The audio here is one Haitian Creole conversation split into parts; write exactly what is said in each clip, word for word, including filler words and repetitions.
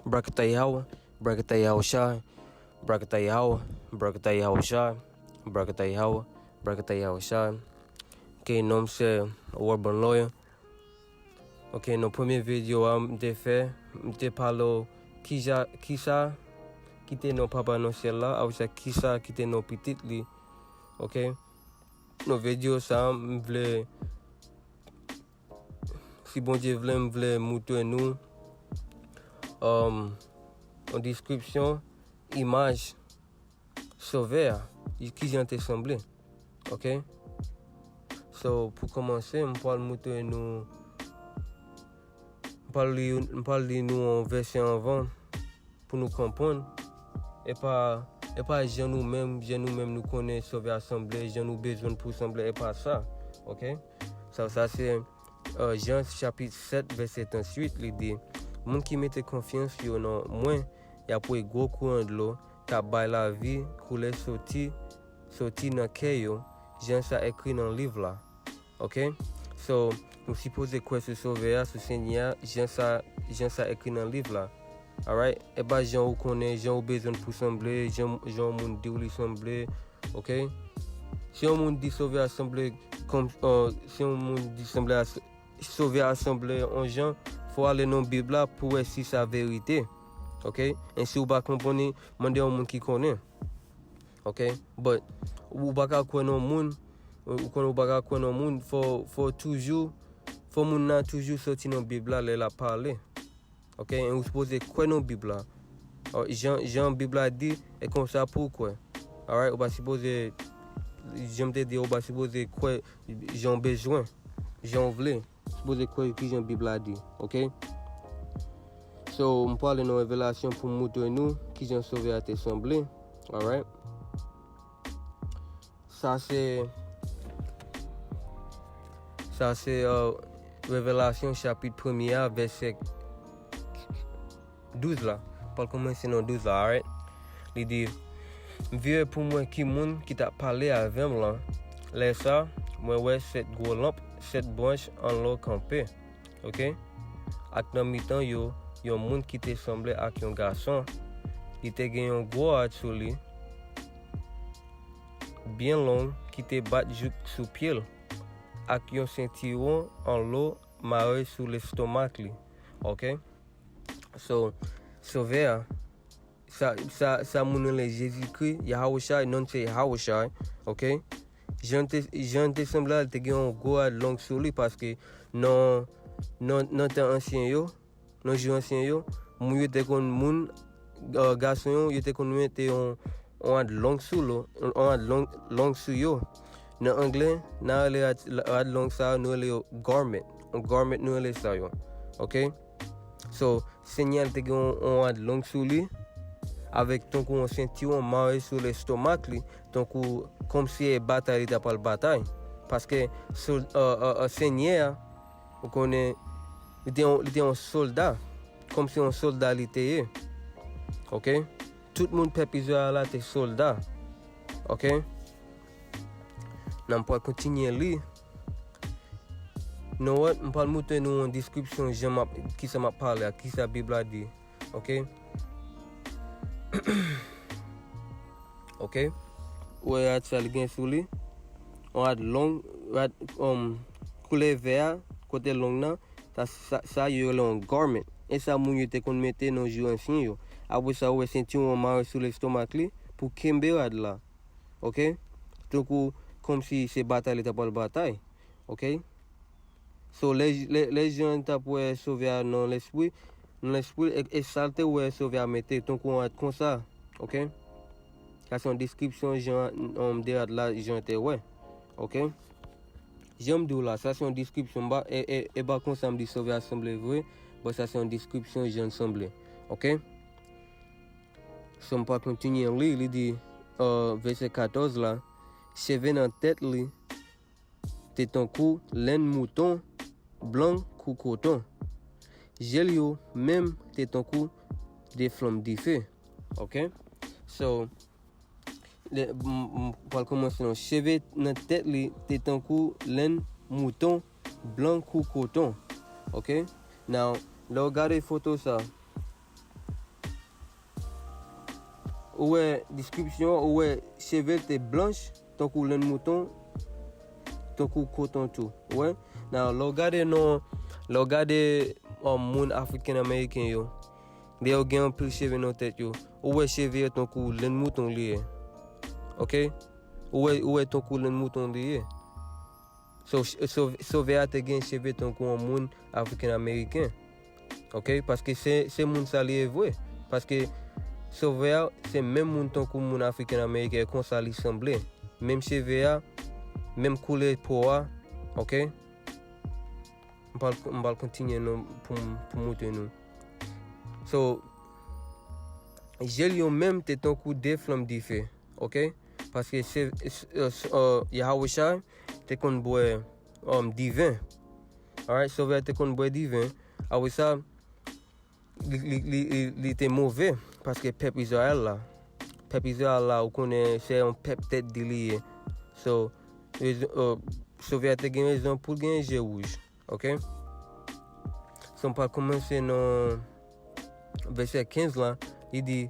Brakatayaw, brakatayaw sha, brakatayaw, brakatayaw sha, brakatayaw, brakatayaw sha. Ok, non m se Warban Lawyer. Ok, nan premye videyo a m te fè, m te pale w kija, kisa ki te nan Papa nan Syèl la, apre sa kisa ki te nan Pitit li. Ok, nan videyo sa a, m vle, si Bondye vle, m vle moutre nou um, yon deskripsyon, imaj Sovè a, kijan te sanble. Ok? So, pou kòmanse, m pral moutre nou, m pral li, m pral li nou yon vèsè anvan pou nou konprann. E pa, e pa jan nou menm, jan nou menm nou konnen Sovè a sanble, jan nou bezwen pou sanble, e pa sa. Ok? Sa, sa se uh, Jan chapit sèt vèsè tranntuit, li di, moun ki mete konfyans yo nan mwen, y ap wè gwo kouran dlo k ap bay lavi koule soti, soti nan kè yo, jan sa ekri nan liv la. Ok? So, nou sipoze kwè sou Sovè a, sou Senyè a, jan sa, jan sa ekri nan liv la. Alright? E pa jan ou konnen, jan ou bezwen pou sanble, jan, jan yon moun di w li sanble. Ok? Si yon moun di Sovè a sanble kòm, uh, si yon moun di sanble a, Sovè a sanble yon jan, fò w ale nan Bib la pou wè si sa verite. Ok? E si w pa konprann li, mande yon moun ki konnen. Ok? But, ou pa ka kwè nan moun, ou konnen ou pa ka kwè nan moun, fò, fò toujou, fò moun nan toujou soti nan Bib la lè l ap pale. Ok, e ou sipoze kwè nan Bib la. Jan, jan Bib la di, e konsa pou w kwè. Alright, ou pa sipoze, jan m te di, ou pa sipoze kwè jan w bezwen, jan w vle. Ou sipoze kwè kijan Bib la di, ok? So, m prale nan Revelasyon pou m moutre nou kijan Sovè a te sanble. Alright. Sa se, sa se uh, Revelasyon chapit premye a, vèsè douz la. Pral kòmanse nan douz la, alright? Li di, m vire pou m wè ki moun ki t ap pale avè m lan. Lè sa, mwen wè sèt gwo lanp, sèt branch anlò kanpe. Ok? Ak nan mitan yo, yon moun ki te sanble ak yon gason. Li te gen yon gwo rad sou li, byen long, ki te bat jouk sou pye l, ak yon sentiwon anlo mare sou lestomak li. Ok? So, Sovè a, sa, sa, sa moun rele Jezikri, Yahusha, non se Yahusha, ok? Jan te, jan te sanble a, li te gen yon gwo rad long sou li, paske nan, nan, nan tan ansyen yo, nan jou ansyen yo, moun yo te konn, moun, uh, gason yo, yo te konn mete yon, yon rad long sou lo, yon rad long, long sou yo. Nan anglè, n a rele rad, rad long sa yo, nou rele yo garment. Yon garment nou rele sa yo. Ok? So, Senyè a te gen yon, yon rad long sou li, avèk tankou yon sentiwon mare sou lestomak li, tankou kòmsi e batay li ta pral batay. Paske, so, uh, uh, uh, Senyè a, ou konnen, li te yon, li te yon sòlda, kòmsi yon sòlda li te ye. Ok? Tout moun pèp Izrayèl la te sòlda. Ok? Nan m pral kontinye li. You know what? M pral moutre nou yon deskripsyon jan m ap, kisa m ap pale a, kisa Bib la di. Ok? Ok? Ou wè rad sa li gen sou li? Yon rad long, rad, um, koulè vè a, kote long nan, sa, sa, sa yo rele yon garment. E sa moun yo te konn mete nan jou ansyen yo. Apre sa, ou wè sentiwon mare sou lestomak li pou kenbe rad la. Ok? Tankou, kòmsi se batay li ta pral batay. Ok? So, lè, lè, lè Jan t ap wè Sovè a nan lespri, nan lespri, e, e sa l te wè Sovè a mete, tankou yon rad konsa. Ok? Sa se yon deskripsyon Jan, um, de rad la, Jan te wè. Ok? Jan m di w la, sa se yon deskripsyon, m pa, e, e, e pa konsa m di Sovè a sanble vre, but sa se yon deskripsyon jan l sanble. Ok? So, m pral kontinye li, li di, uh, vèsè katòz la, cheve nan tèt li te tankou lenn mouton, blan kou koton. Je l yo menm te tankou de flanm dife. Ok? So, lè, m, m pral kòmanse non. Cheve nan tèt li te tankou lenn mouton, blan kou koton. Ok? Now, lè w gade foto sa, Ou wè deskripsyon, ou wè cheve l te blanch, tankou lenn mouton, tankou koton tou. Ou wè? Now, lè w gade non, lè w gade um, moun Afriken Ameriken yo, lè yo gen anpil cheve nan tèt yo, ou wè cheve yo tankou lenn mouton li ye. Ok? Ou wè, ou wè tankou lenn mouton li ye. So, so, Sovè a te gen cheve tankou yon moun Afriken Ameriken. Ok? Paske se, se moun sa li ye vre. Paske Sovè a se menm moun tankou moun Afriken Ameriken, konsa li sanble. Menm cheve a, menm koulè po a. Ok? M pral, m pral kontinye non pou m, pou m montre nou. So, je l yo menm te tankou de flanm dife. Ok? Paske se, se, uh, Yahushua te konn bwè um, diven. Alright, Sovè te konn bwè diven. Apre sa, li, li, li, li, li te move paske pèp Izrayèl la, pèp Izrayèl la, ou konnen se yon pèp tèt di li ye. So, rezon, uh, Sovè te gen rezon pou l gen je wouj. Ok? So, m pral kòmanse nan vèsè kenz la, li di,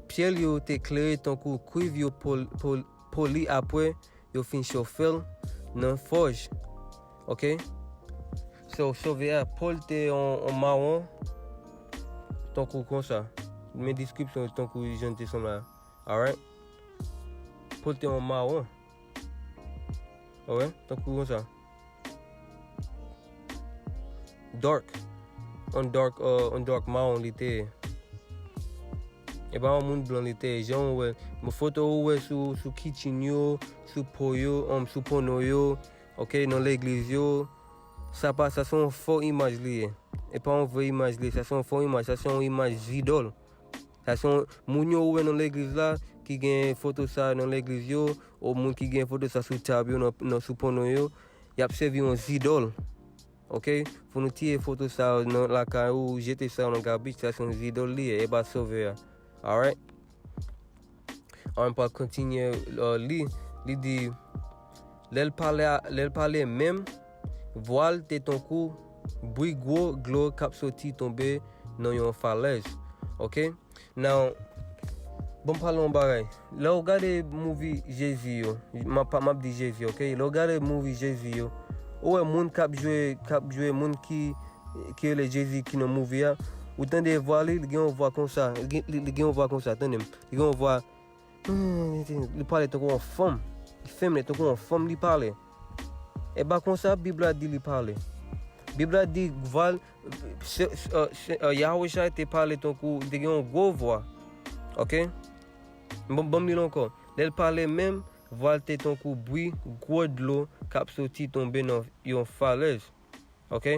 pye l yo te klere tankou kwiv yo pol, pol, poli apre yo fin chofe l nan fòj. Ok? So, Sovè a, po l te yon, yon mawon, tankou konsa. Men deskripsyon tankou jan l te sanble a. Alright? Po l te yon mawon. Alright? Tankou konsa. Dark. On dark, uh, on dark mawon li te ye. E pa yon moun blan li te ye. Jan ou wè, men foto ou wè sou, sou kitchen yo, sou po yo, um, sou pono yo, ok, nan legliz yo. Sa pa, sa se yon fo imaj li ye. E pa yon vre imaj li ye. Sa se yon fo imaj. Sa se yon imaj zidòl. Sa se yon, moun yo ou wè nan legliz la, ki gen foto sa nan legliz yo, ou moun ki gen foto sa sou tab yo, nan, nan sou pono yo, y ap sèvi yon zidòl. Ok? Fò nou tiye foto sa yo nan lakay ou, jete sa yo nan gabich, sa se yon zidòl li ye, e pa Sovè a. Alright? An, m pral kontinye, uh, li, li di, lè l pale, a- lè l pale menm, vwa l te tankou bri gwo dlo k ap soti tonbe nan yon falèz. Ok? Now, bon, m pale yon bagay. Lè w gade movie Jezi yo, m ap, m ap di Jezi, ok? Lè w gade movie Jezi yo, ou wè moun k ap jwe, k ap jwe, moun ki, ki rele Jezi ki nan movie a, ou tande vwa li, li gen yon vwa konsa, li gen, li, li gen yon vwa konsa, tande m. Li gen yon vwa, li pale tankou yon fanm, li femnen tankou yon fanm li pale. E pa konsa Bib la di li pale. Bib la di vwa l, se, se, uh, se, uh, Yahweh Shai te pale tankou, li te gen yon gwo vwa. Ok? Bon, ban m li l ankò. Lè l pale menm, vwa l te tankou bri gwo dlo k ap soti tonbe nan yon falèz. Ok?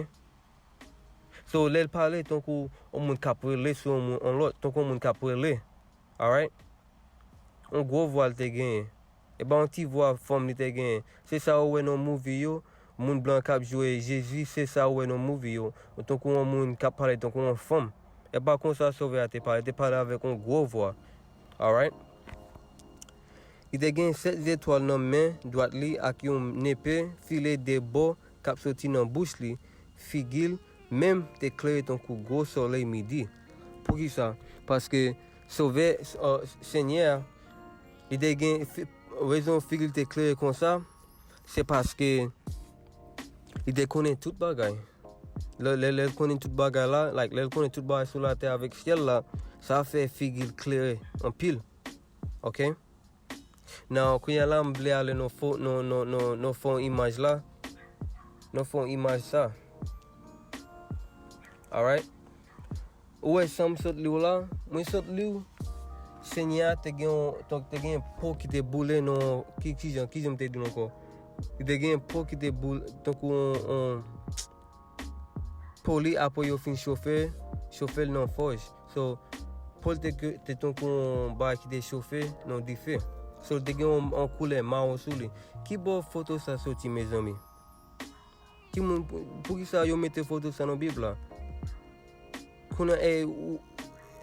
So, lè l pale tankou yon moun k ap rele sou yon moun, yon lòt, tankou yon moun k ap rele. Alright? Yon gwo vwa l te genyen. E pa yon ti vwa fanm li te genyen. Se sa ou wè nan movie yo, moun blan k ap jwe Jezi, se sa ou wè nan movie yo. Tankou yon moun k ap pale tankou yon fanm. E pa konsa Sovè a te pale, te pale avèk yon gwo vwa. Alright? Li te gen sèt zetwal nan men dwat li ak yon nepe file de bò k ap soti nan bouch li, figi l menm te klere tankou gwo solèy midi. Poukisa? Paske Sovè, uh, Senyè a, li te gen fi- rezon figi l te klere konsa, se paske li te konnen tout bagay. Lè, lè, lè l konnen tout bagay la, like, lè l konnen tout bagay sou latè avèk syèl la, sa fè figi l klere anpil. Ok? Now, kounye a la, m vle ale nan fo, nan, nan, nan, nan fon imaj la. Nan fon imaj sa. Alright? Ou wè sa m sot li w la? Mwen sot li w. Senyè a te gen yon, te gen po ki te boule nan, ki, ki jan, ki jan m te di l ankò? Li te gen po ki te boule, tankou yon, yon, po li apre yo fin chofe, chofe l nan fòj. So, po l te, ke- te tankou yon bagay ki te chofe nan dife. So, l te gen yon, yon koulè mawon sou li. Ki bò foto sa soti, mezanmi? Ki moun, pou- poukisa yo mete foto sa nan Bib la? Kounye a, e, ou-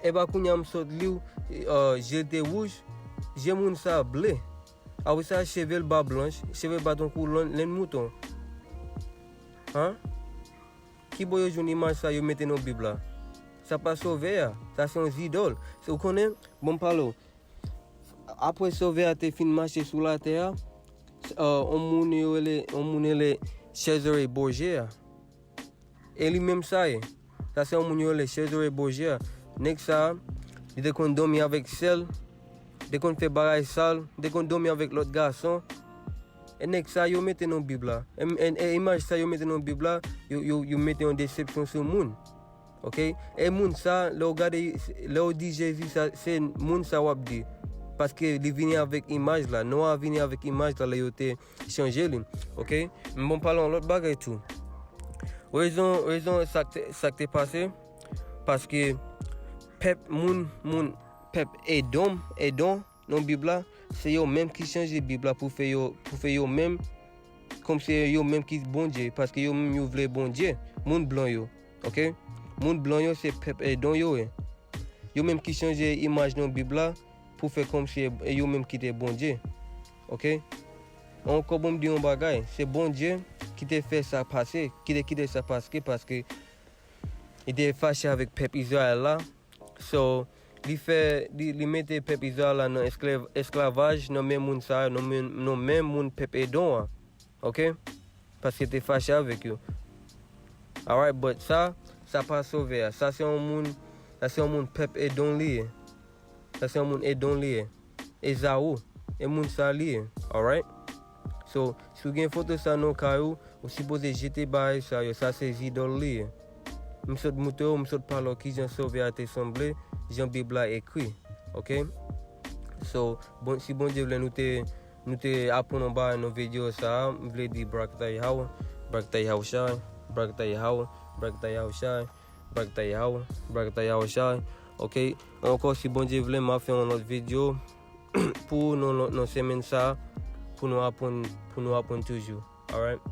e pa kounye a m sot li w, uh, je l te wouj, je moun sa ble. Apre sa, cheve l pa blanch, cheve l pa tankou lann, lenn mouton. An? Ki bò yo jwenn imaj sa yo mete nan Bib la? Sa pa Sovè a, sa se yon zidòl. Se, ou konnen, bon, m pale w. apre Sovè a te fin mache sou latè a, yon moun yo rele, yon moun rele Cesare Borgia. E li menm sa ye. Sa se yon moun yo rele Cesare Borgia. Nèg sa, li te konn dòmi avèk sè l, li te konn fè bagay sal, li te konn dòmi avèk lòt gason. E nèg sa yo mete nan Bib la. E, e, e imaj sa yo mete nan Bib la, yo, yo, yo mete yon desepsyon sou moun. Ok? E moun sa, lè w gade, lè w di Jezi, sa, se moun sa w ap di. Paske li vini avèk imaj la. Non a vini avèk imaj la, lè yo te chanje li. Ok? Men bon, pale yon lòt bagay tou. Rezon, rezon sa k te, sa k te pase, paske pèp moun, moun, pèp Edom, Edom, nan Bib la, se yo menm ki chanje Bib la pou fè yo, pou fè yo menm, kòmsi yo menm ki Bondye, paske yo menm yo vle Bondye, moun blan yo, ok? Moun blan yo se pèp Edom yo ye. Yo menm ki chanje imaj nan Bib la pou fè kòmsi e yo menm ki te Bondye, ok? Ankò bon m di yon bagay, se Bondye ki te fè sa pase, ki te kite sa pase, paske li te fache avèk pèp Izrayèl la. So, li fè, li, li mete pèp Izrayèl la nan esklav, esklavaj, nan men moun sa, nan men, nan men moun pèp Edom an. Ok? Paske te fache avèk yo. Alright, but sa, sa pa Sovè a. Sa se yon moun, sa se yon moun pèp Edom li ye. Sa se yon moun Edom li ye. Ezaou. E moun sa li ye. Alright? So, si w gen foto sa nan kay ou, ou sipoze jete bagay sa yo. Sa se zidòl li ye. M sot moutre w, m sot pale w kijan Sovè a te sanble, jan Bib la ekri. Ok? So, bon, si Bondye vle, nou te, nou te aprann yon bagay nan videyo sa a, m vle di Barakatay Haw, Barakatay Haw Shay, Barakatay Haw, Barakatay Haw Shay, Barakatay Haw, Barakatay Haw Shay. Ok? Ankò, si Bondye vle, m ap fè yon lòt videyo pou nou nan, nan semèn sa a, pou nou aprann, pou nou aprann toujou. Alright?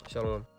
Shalom.